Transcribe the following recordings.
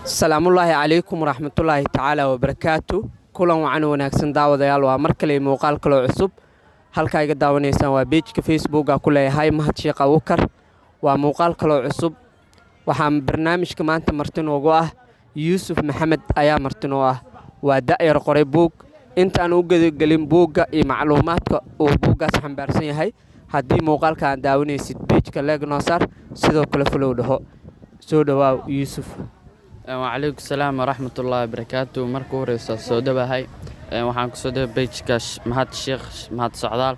Asalaamullaahi calaykum waraxmatullaahi tacaala wabarakaatu. Kulan wacan wanaagsan, daawadayaal. Waa mar kale muuqaal kaloo cusub. Halkaa iga daawanaysaan waa page-ka Facebooka ku leeyahay Mahad Sheekh Abuukar. Waa muuqaal kaloo cusub. Waxaa barnaamijka maanta marti noogu ah Yuusuf Maxamed ayaa marti noo ah. Waa da'yar qoray buug. Intaan u gudagelin buugga iyo macluumaadka uu buuggaas xambaarsan yahay, haddii muuqaalka aan daawanaysid, page-ka like noo saar, sidoo kale follow dhaho. Soo dhowaaw, Yuusuf. Wacalaykum salaam waraxmatullaahi wabarakaatu. Marka u horeysa soo dhawahay. Waxaan kusoo dhaway page-ka Mahad Sheekh Mahad Socdaal.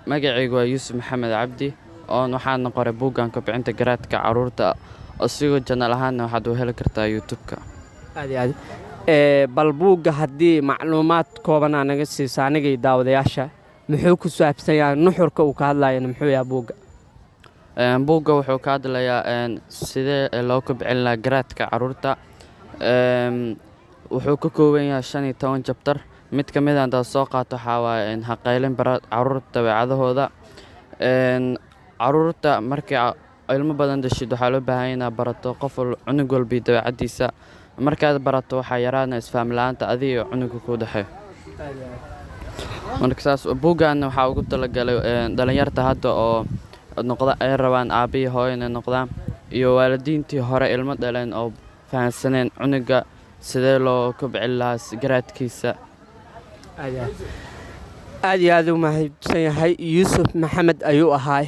Magacaygu waa Yuusuf Maxamed Cabdi oon waxaana qoray buuggan kobcinta garaadka caruurta. Asigoo channel ahaanna waxaad u heli kartaa YouTube-ka. Aad iyo aad. Bal buugga haddii macluumaad kooban aa naga siisa aniga iyo daawadayaasha, muxuu ku saabsan yahay? Nuxurka uu ka hadlayana muxuu yahay buugga? Buugga wuxuu ka hadlayaa sidee loo kobcin lahaa garaadka caruurta. Wuxuu ka kooban yahay 15 chapter. Mid ka mid a haddaad soo qaato, waxaa waaye haqaylin, bara caruurta dabeecadahooda. Caruurta markii ilmo badan dhashid, waxaa loo baahan yahay inaad barato qof wal, cunug walba iyo dabeecadiisa. Markaad barato, waxaa yaraana isfaham la'aanta adiga iyo cunuga kuu dhexeeyo. Marka saas buuggan waxaa ugu talagalay dhalinyarta hadda oo noqda ay rabaan aabba iyo hooyo inay noqdaan, iyo waalidiintii hore ilmo dhaleen oo fahansaneen cunuga sidee loo kobcin lahaa garaadkiisa. Aad iyo aad, aad iyo aad u mahadsan yahay. Yuusuf Maxamed ayuu ahaa.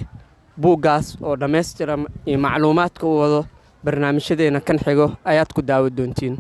Buuggaas oo dhammaystiran iyo macluumaadka u wado barnaamijyadeena kan xigo ayaad ku daawa doontiin.